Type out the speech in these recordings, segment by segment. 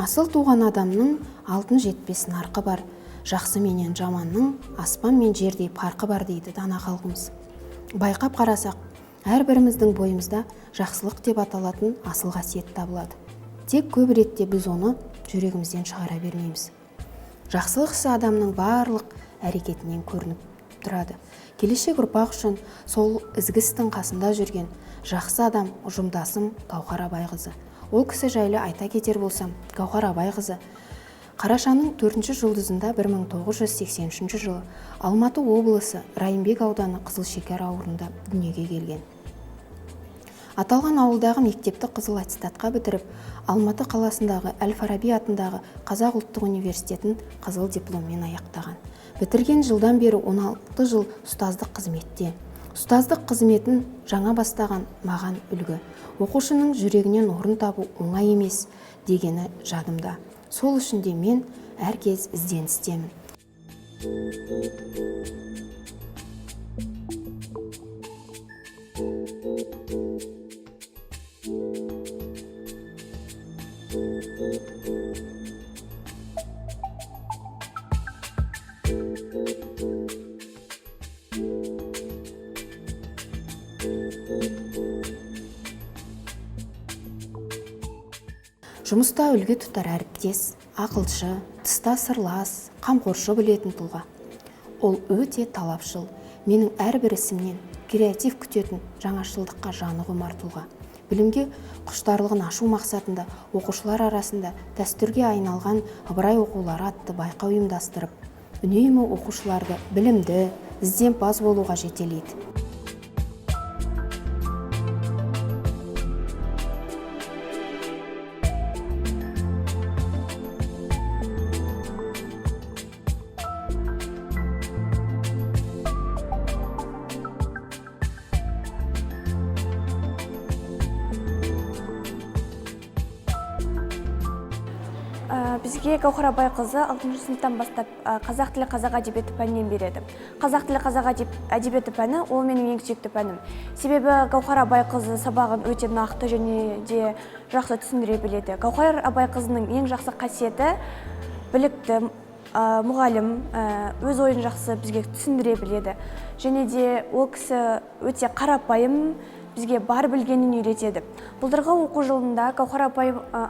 Асыл туған адамның алтын жетпес нарқы бар, жақсы менен жаманның аспан мен жердей парқы бар дейді дана халқымыз. Байқап қарасақ, әрбіріміздің бойымызда жақсылық деп аталатын асыл қасиет табылады. Тек көп ретте біз оны жүрегімізден шығара бермейміз. Жақсылық ісі адамның барлық әрекетінен көрініп тұрады. Келешек ұрпақ үшін сол ізгі істің қасында жүрген жақсы адам ұжымдасым Гауһар Абайқызы. Ол кісі жайлы айта кетер болсам, Гауһар Абайқызы қарашаның 4-ші жұлдызында 1983 жылы Алматы облысы Райымбек ауданы Қызылшекер ауылында дүниеге келген. Аталған ауылдағы мектепті қызыл аттестатқа бітіріп, Алматы қаласындағы Әл-Фараби атындағы Қазақ ұлттық университетін қызыл дипломмен аяқтаған. Бітірген жылдан бері 16 жыл ұстаздық қызметте. Ұстаздық қызметін жаңа бастаған маған үлгі. Оқушының жүрегінен орын табу оңай емес дегені жадымда. Сол үшін де мен әркез ізденістемін. Жұмыста үлгі тұтар әріптес, ақылшы, тыста сырлас, қамқоршы білетін тұлға. Ол өте талапшыл, менің әрбір ісімнен креатив күтетін жаңашылдыққа жаны құмар тұлға. Білімге құштарлығын ашу мақсатында оқушылар арасында дәстүрге айналған Ыбырай оқулары атты байқау ұйымдастырып, үнемі оқушыларды білімді, ізденімпаз болуға жетелейді. Бізге Гауһар Абайқызы 6 сыныптан бастап қазақ тілі, қазақ әдебиеті пәнінен береді. Қазақ тілі, қазақ әдебиеті пәні ол менің ең сүйікті пәнім. Себебі Гауһар Абайқызы сабағын өте нақты және де жақсы түсіндіре біледі. Гауһар Абайқызының ең жақсы қасиеті білікті мұғалім, өз ойын жақсы бізге түсіндіре біледі. Және де ол кісі өте қарапайым, бізге бар білгенін үйретеді. Былтырғы оқу жылында Гауһар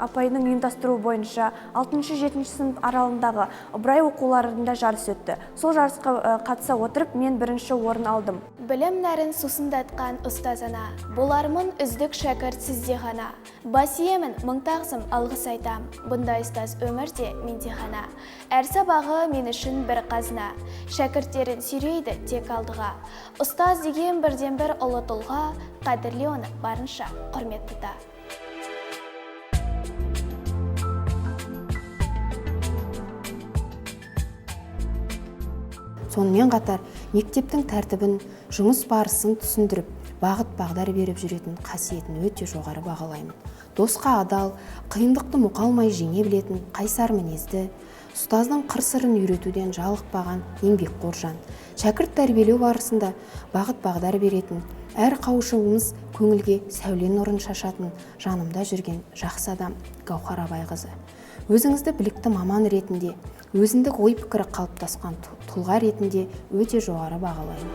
апайының ұйымдастыруы бойынша 6-7 сынып аралығындағы Ыбырай оқуларында жарыс өтті. Сол жарысқа қатыса отырып, мен бірінші орын алдым. Білім нәрін сусындатқан ұстаз ана, болармын үздік шәкірт сізде ғана. Бас иемін, мың тағзым алғыс айтам, бұндай ұстаз өмірде менде ғана. Әр сабағы мен үшін бір қазына, шәкірттерін сүйрейді тек алдыға. Ұстаз деген бірден бір ұлы тұлға, қадірле оны барынша құрмет тұта. Сонымен қатар мектептің тәртібін, жұмыс барысын түсіндіріп, бағыт бағдар беріп жүретін қасиетін өте жоғары бағалаймын. Досқа адал, қиындықты мұқалмай жеңе білетін қайсар мінезді, ұстаздың қыр-сырын үйретуден жалықпаған еңбекқор жан. Шәкірт тәрбиелеу барысында бағыт бағдар беретін, әр қауышуымыз көңілге сәуле нұрын шашатын жанымда жүрген жақсы адам Гауһар Абайқызы. Өзіңізді білікті маман ретінде, өзіндік ой-пікірі қалыптасқан тұлға ретінде өте жоғары бағалаймын.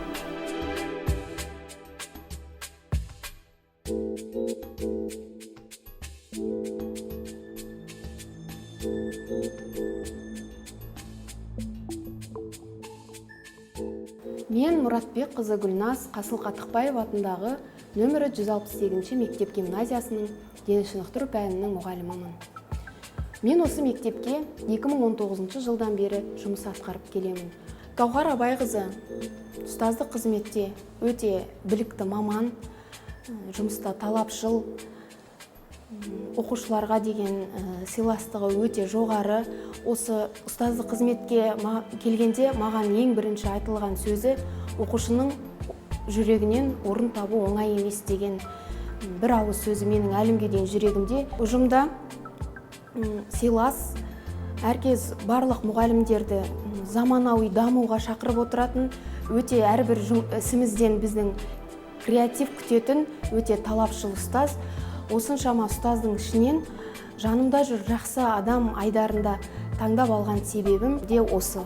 Мен Мұратбекқызы Гүлназ Қасыл-Қатықбаев атындағы нөмірі 168 мектеп гимназиясының дене шынықтыру пәнінің мұғалімімін. Мен осы мектепке 2019 жылдан бері жұмыс атқарып келемін. Гауһар Абайқызы ұстаздық қызметте өте білікті маман, жұмыста талапшыл, оқушыларға деген сыйластығы өте жоғары. Осы ұстаздық қызметке келгенде маған ең бірінші айтылған сөзі оқушының жүрегінен орын табу оңай емес деген бір ауыз сөзі менің әлімге дейін жүрегімде. Ұжымда сыйлас, әркез барлық мұғалімдерді заманауи дамуға шақырып отыратын, өте әрбір ісімізден біздің креатив күтетін өте талапшыл ұстаз. Осыншама ұстаздың ішінен Жанымда жүр жақсы адам айдарында таңдап алған себебім де осы.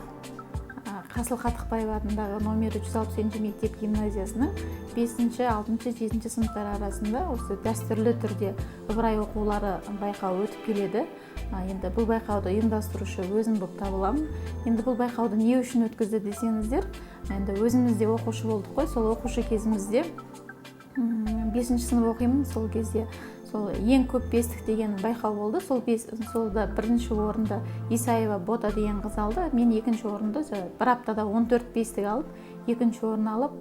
Қасыл Қатықбаев атындағы номері 167 мектеп гимназиясының 5-ші, 6-шы, 7-ші сыныптар арасында осы дәстүрлі түрде Ыбырай оқулары байқауы өтіп келеді. Енді бұл байқауды ұйымдастырушы өзім болып табыламын. Енді бұл байқауды не үшін өткізді десеңіздер, енді өзіміз де оқушы болдық қой, сол оқушы кезімізде 5-ші сынып оқимын, сол кезде сол ең көп бестік деген байқау болды. Сол солда бірінші орынды Исаева Бота деген қыз алды. Мен екінші орынды бір аптада 14 бестік алып, екінші орын алып,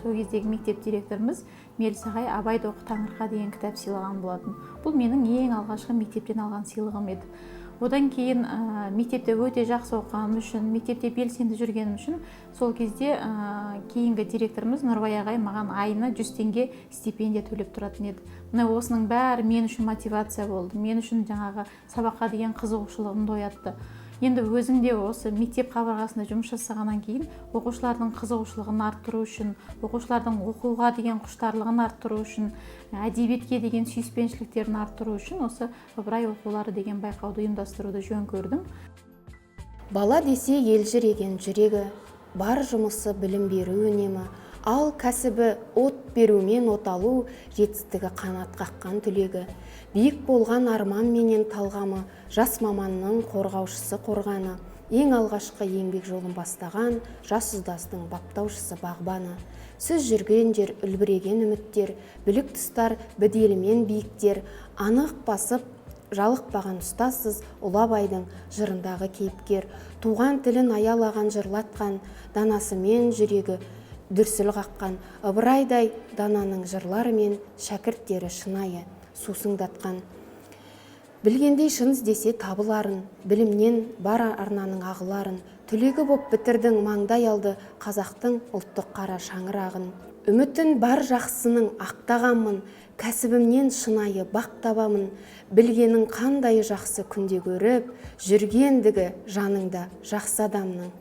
сол кездегі мектеп директорымыз Меліс ағай «Абайды оқы, таңырқа» деген кітап сыйлаған болатын. Бұл менің ең алғашқы мектептен алған сыйлығым еді. Одан кейін мектепте өте жақсы оқығаным үшін, мектепте белсенді жүргенім үшін сол кезде кейінгі директорымыз Нұрбай ағай маған айына 100 теңге стипендия төлеп тұратын еді. Міне, осының бәрі мен үшін мотивация болды, мен үшін жаңағы сабаққа деген қызығушылығымды оятты. Енді өзім де осы мектеп қабырғасында жұмыс жасағаннан кейін оқушылардың қызығушылығын арттыру үшін, оқушылардың оқуға деген құштарлығын арттыру үшін, әдебиетке деген сүйіспеншіліктерін арттыру үшін осы Ыбырай оқулары деген байқауды ұйымдастыруды жөн көрдім. Бала десе елжіреген жүрегі, бар жұмысы білім беру үнемі, ал кәсібі от берумен от алу, жетістігі қанат қаққан түлегі. Биік болған арман менен талғамы, жас маманның қорғаушысы қорғаны, ең алғашқы еңбек жолын бастаған жас ұстаздың баптаушысы бағбаны. Сіз жүрген жер үлбіреген үміттер, білік тұстар беделімен биіктер, анық басып жалықпаған ұстазсыз, ұлы Абайдың жырындағы кейіпкер, туған тілін аялаған, жырлатқан, данасымен жүрегі дүрсіл қаққан, Ыбырайдай дананың жырларымен шәкірттері шынайы сусындатқан. Білгендей шын іздесе табыларын, білімнен бар арнаның ағыларын, түлегі боп бітірдің маңдай алды қазақтың ұлттық қара шаңырағын. Үмітін бар жақсының ақтағанмын, кәсібімнен шынайы бақ табамын, білгенің қандай жақсы күнде көріп, жүргендігі жаныңда жақсы адамның.